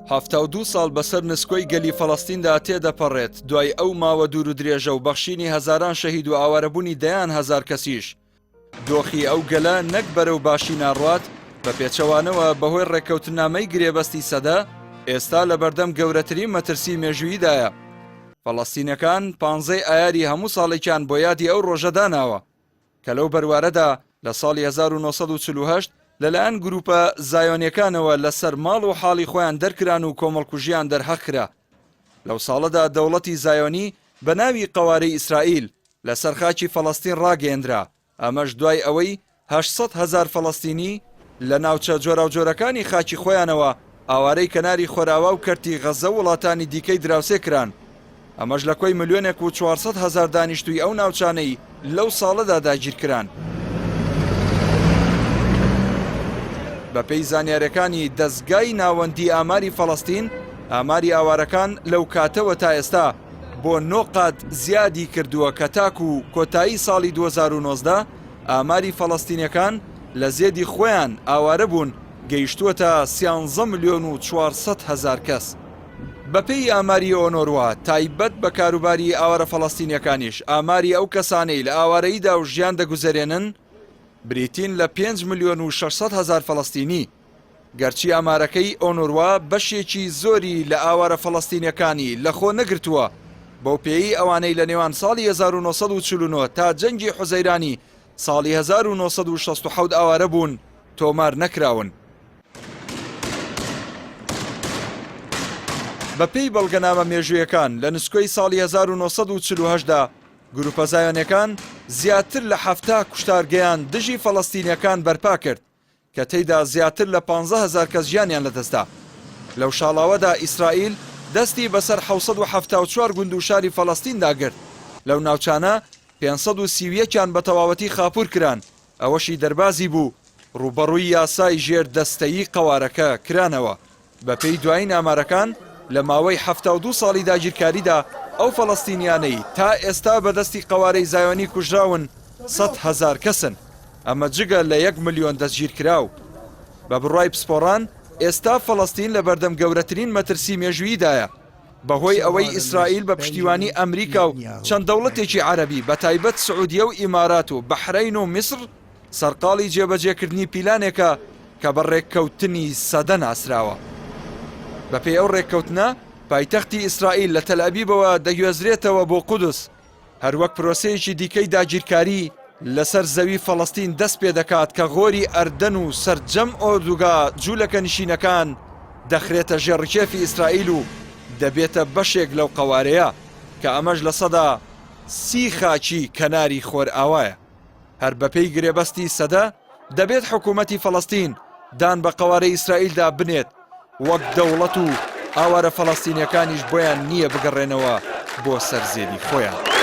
72 ساڵ بەسەر نسکۆی گەلی فەڵەستیندا تێدەپەڕێت، دوای ئەو ماوە دوور و درێژە و بەخشینی هەزاران شەهید و ئاوارەبوونی دەیان هەزار کەسیش، دۆخی ئەو گەلە نەک بەرەو باشی ناڕوات، بە پێچەوانەوە بەهۆی ڕێککەوتننامەی گرێبەستی سەدە، ئێستا لەبەردەم گەورەترین مەترسی مێژووییدایە. فەڵەستینەکان پانزەی ئایاری هەموو ساڵێکیان بۆ یادی ئەو ڕۆژە داناوە، کە لەو بەروارەدا لە ساڵی 1948 لەلایەن گروپە زایۆنیەکانەوە لەسەر ماڵ و حاڵی خۆیان دەرکران و کۆمەڵکوژیان دەرهەق کرا. لەو ساڵەدا دەوڵەتی زایۆنی بە ناوی قەوارەی ئیسرائیل لەسەر خاکی فەڵەستین ڕاگەیەندرا، ئەمەش دوای ئەوەی 800,000 فەڵەستینی لە ناوچە جۆراوجۆرەکانی خاکی خۆیانەوە ئاوارەی کەناری خۆراوا و کەرتی غەززە و وڵاتانی دیکەی دراوسێ کران، ئەمەش لە کۆی ملیۆنێک و 400 هەزار دانیشتووی ئەو ناوچانەی لەو ساڵەدا داگیرکران. بەپێی زانیارییەکانی دەزگای ناوەندی ئاماری فەڵەستین، ئاماری ئاوارەکان لەو کاتەوە تا ئێستا بۆ نۆ قات زیادی کردووە کە تاکو کۆتایی ساڵی 2019 ئاماری فەڵەستینیەکان لە زێدی خۆیان ئاوارە بوون گەیشتووەتە سیانزە ملیۆن و 400 هەزار کەس. بەپێی ئاماری ئۆنۆروا تایبەت بە کاروباری ئاوارە فەڵەستینیەکانیش ئاماری ئەو کەسانەی لە ئاوارەییدا و ژیان دەگوزەرێنن بریتین لە 5 ملیۆن و 600 هەزار فەڵەستینی گەرچی ئامارەکەی ئۆنۆروا بەشێکی زۆری لە ئاوارە فەڵەستینیەکانی لەخۆ نەگرتووە بەو پێیەی ئەوانەی لە نێوان ساڵی 1949 تا جەنگی حوزەیرانی ساڵی 1967 ئاوارە بوون تۆمار نەکراون. بەپێی بەڵگەنامە مێژوویەکان لە نسکۆی ساڵی 1948 دا گروپە زایۆنیەکان زیاتر لە 70 کوشتارگەیان دژی فەڵەستینیەکان بەرپا کرد کە تێیدا زیاتر لە 15,000 کەس ژیانیان لەدەستدا. لەو شاڵاوەدا ئیسرائیل دەستی بەسەر 774 گوند و شاری فەڵەستیندا گرت، لەو ناوچانە 531 یان بە تەواوەتی خاپوور کران، ئەوەشی دەربازی بوو ڕووبەڕووی یاسای ژێر دەستەیی قەوارەکە کرانەوە. بەپێی دوایین ئامارەکان، لە ماوەی 72 ساڵی داگیرکاریدا ئەو فەڵەستینیانەی تا ئێستا بە دەستی قەوارەی زایۆنی کوژراون 100,000 کەسن، ئەمە جگە لە یەک ملیۆن دەستگیرکراو. بە بڕوای پسپۆڕان، ئێستا فەڵەستین لەبەردەم گەورەترین مەترسی مێژووییدایە، بەهۆی ئەوەی ئیسرائیل بە پشتیوانی ئەمریکا و چەند دەوڵەتێکی عەرەبی بەتایبەت سعودیە و ئیمارات و بەحرەین و میسڕ سەرقاڵی جێبەجێکردنی پیلانێکە کە بە ڕێککەوتنی سەدە ناسراوە. بەپێی ئەو ڕێککەوتنە پایتەختی ئیسرائیل لە تەلئەبیبەوە دەگوێزرێتەوە بۆ قودس، هەروەک پرۆسەیەکی دیکەی داگیرکاری لەسەر زەوی فەڵەستین دەست پێدەکات کە غۆری ئەردەن و سەرجەم ئۆردوگا جوولەکەنشینەکان دەخرێتە ژێر ڕکێفی ئیسرائیل و دەبێتە بەشێک لەو قەوارەیە کە ئەمەش 30% خاکی کەناری خۆرئاوایە. هەر بەپێی گرێبەستی سەدە دەبێت حکوومەتی فەڵەستین دان بە قەوارەی ئیسرائیلدا بنێت وەک دەوڵەت و ئاوارە فەڵەستینیەکانیش بۆیان نییە بگەڕێنەوە بۆ سەر زێدی خۆیان.